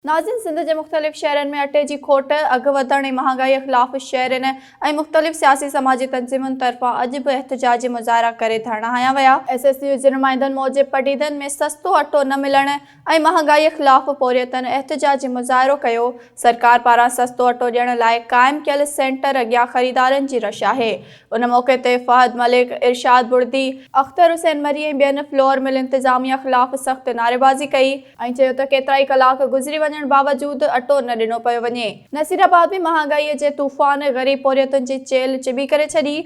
ناظرين سنڌ جي مختلف شهرن ۾ اٽي جي کوٽ، اگهه وڌڻ ۽ مهانگائي خلاف شهرين ۽ مختلف سياسي سماجي تنظيمن طرفان اڄ به احتجاجي مظاهرا ڪري ڌرڻا هنيا ويا. ايس ايس يو جي نمائندن موجب پڊعيدن ۾ سستو اٽو نه ملڻ ۽ مهانگائي خلاف پورهيتن احتجاجي مظاهرو ڪيو، سرڪار پاران سستو اٽو ڏيڻ لاء قائم ڪيل سينٽر اڳيان خريدارن جي رش آهي، ان موقعي تي فهد ملڪ، ارشاد بڙدي، اختر حسين مري ۽ ٻين فلور مل انتظاميا خلاف سخت نعريبازي ڪئي ۽ چيو ته ڪيترائي ڪلاڪ گذري وڃڻ باوجود اٽو نه ڏنو پيو وڃي. نصيرآباد ۾ مهانگائي جي طوفان غريب پورهيتن جي چيلهه چٻي ڪري ڇڏي،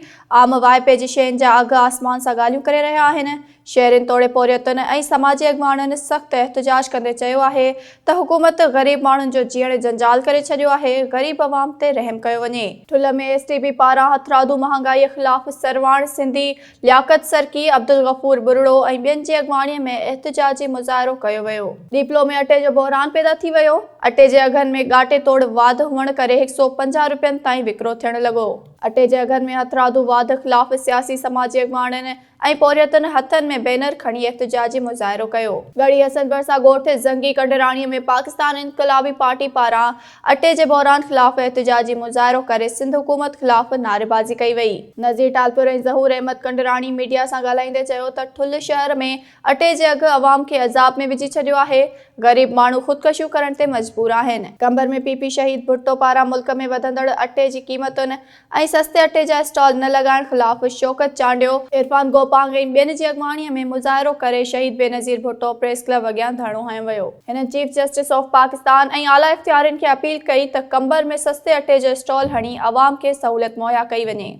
عام واهپي جي شين جا اگهه آسمان سان ڳالهيون ڪري رهيا آهن، شهرين توڙي پورهيتن ۽ سماجي اڳواڻن سخت احتجاج ڪندي چيو آهي ته حڪومت غريب ماڻهن جو جيئڻ جنجال ڪري ڇڏيو آهي، غريب عوام تي رحم ڪيو وڃي. ٺلهه ۾ ايس ٽي پي پاران هٿرادو مهانگائي خلاف سرواڻ سنڌي، لياقت سرڪي، عبدالغفور ٻرڙو ۽ ٻين جي اڳواڻي ۾ احتجاجي مظاهرو ڪيو ويو. ڏيپلو ۾ اٽي جو بحران پيدا ٿي ويو، اٽي جي اگهن ۾ ڳاٽي توڙ واڌ هئڻ ڪري 150 رپين تائين وڪرو ٿيڻ لڳو. اٽي جي اگهن ۾ هٿرادو واڌ خلاف سياسي سماجي اڳواڻن ۽ پورهيتن هٿن ۾ بينر کڻي احتجاجي مظاهرو ڪيو. ڳڙهي حسن ڀرسان ڳوٺ زنگي ڪنڊراڻي ۾ پاڪستان انقلابي پارٽي پاران اٽي جي بحران خلاف احتجاجي مظاهرو ڪري سنڌ حڪومت خلاف نعريبازي ڪئي وئي. نذير ٽالپر ۽ ظهور احمد ڪنڊراڻي ميڊيا سان ڳالهائيندي چيو ته ٺلهه شهر ۾ اٽي جي اگهه عوام کي عذاب ۾ وجهي ڇڏيو آهي، غريب ماڻهو خودڪشيون ڪرڻ تي مجبور آهن. قمبر ۾ پي پي شهيد ڀٽو پاران ملڪ ۾ وڌندڙ اٽي جي قيمتن ۽ سستي اٽي جا اسٽال نه لڳائڻ خلاف شوڪت چانڊيو، عرفان گوپانگ ۽ ٻين جي اڳواڻي ۾ مظاهرو ڪري شهيد بينظير ڀٽو پريس ڪلب اڳيان ڌرڻو هنيو ويو. هنن چيف جسٽس آف پاڪستان ۽ اعليٰ اختيارين کي اپيل ڪئي ته قمبر ۾ سستي اٽي جو اسٽال هڻي عوام کي سهولت مهيا ڪئي وڃي.